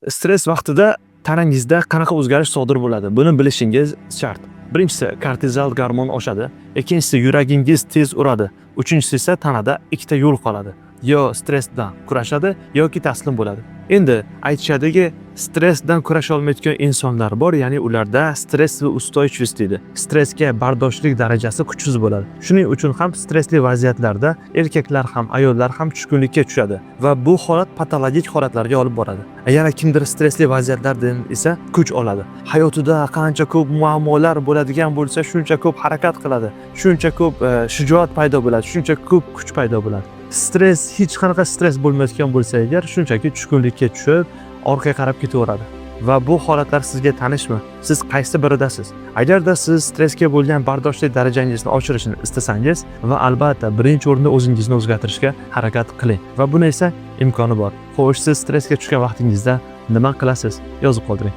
Stress vaqtida tanangizda qanaqa o'zgarish sodir bo'ladi? Buni bilishingiz shart. Birinchisi, kortizol gormon oshadi. Ikkinchisi, yuragingiz tez uradi. Uchinchisi esa tanada ikkita yo'l qoladi. Yo stress bilan kurashadi yoki taslim bo'ladi. Endi aytishadiki, stress bilan kurasha olmayotgan insonlar bor, ya'ni ularda stress va устойчивость deydi. Stressga bardoshlik darajasi kuchsiz bo'ladi. Shuning uchun ham stressli vaziyatlarda erkaklar ham, ayollar ham tushkunlikka tushadi va bu holat patologik holatlarga olib boradi. Yana kimdir stressli vaziyatlardan esa kuch oladi. Hayotida qancha ko'p muammolar bo'ladigan bo'lsa, shuncha ko'p harakat qiladi, shuncha ko'p shijoat paydo bo'ladi, shuncha ko'p kuch paydo bo'ladi. Stress, hech qanaqa stress bo'lmayotgan bo'lsa agar, shunchaki tushkunlikka tushib, orqaga qarab ketaveradi. Va bu holatlar sizga tanishmi? Siz qaysi biridasiz? Agarda siz stressga bo'lgan bardoshli darajangizni oshirishni istasangiz va albatta birinchi o'rinda o'zingizni o'zgartirishga harakat qiling. Va buni esa imkoni bor. Xo'sh, siz stressga tushgan vaqtingizda nima qilasiz? Yozib qoldiring.